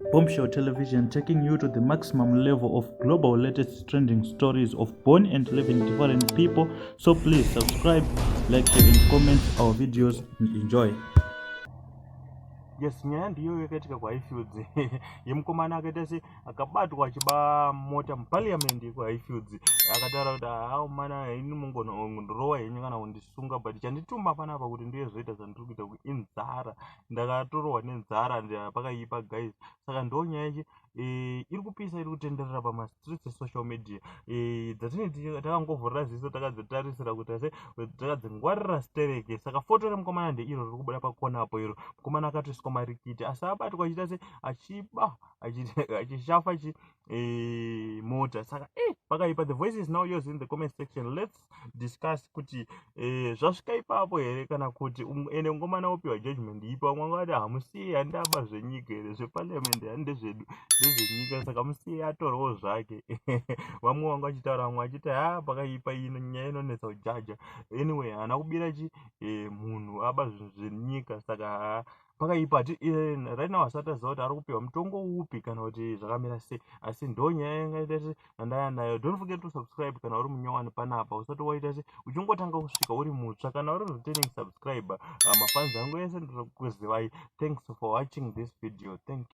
Bombshell Television, taking you to the maximum level of global latest trending stories of born and living different people. So please subscribe, like, share and comment our videos and enjoy. Yes, nyaya ndiyo yakaitika kuHighfields yemukomana akaita se akabatwa achiba mota muparliament yekuHighfields. Akataura kuti, "Hau mana, ini mungondirowa henyu kana kundisunga, but chandituma panapa kuti ndiye zvoita zvandiri kuita inzara. Ndakatorohwa nenzara." Pakaipa, guys. Saka ndo nyaya yachi iri kupisa, iri kutenderera pamastreets esocial media dzatinenge takangovhurira ziso, takadzitarisira kuti ase takadzingwarira stereke. Saka foto remukomana ndeiro riri kubuda pakonapo iro. Mukomana akatoiswa marikiti, asi abatwa achiita se achiba, achishafa chi mota. Saka pakaipa. The voice is now yours in the comment section. Let's discuss kuti zvasvika ipapo here kana kuti ende mukomana wopiwa judgment ipi. Vamwe vangati, "Hamusiye, handaba zvenyika here? Zveparliament handezvedu, ndezvenyika, saka musiye atorwawo zvake." Vamwe vanga vachitaura, vamwe vachiti, "Ha, pakaipa, ino nyaya inonetsa kujaja." Anyway, haana kubira chi munhu, aba zvinhu zvenyika. Saka ha, pakaipa. Right now asati aziva kuti ari kupiwa mutongo upi kana kuti zvakamira sei, asi ndo nyaya yangaita se andaya nayo. Don't forget to subscribe kana uri munyowani panapa, usati waita se uchingotanga kusvika, uri mutsva. Kana uri returning subscriber, mafans angu ese ndinokuzivai. Thanks for watching this video. Thank you.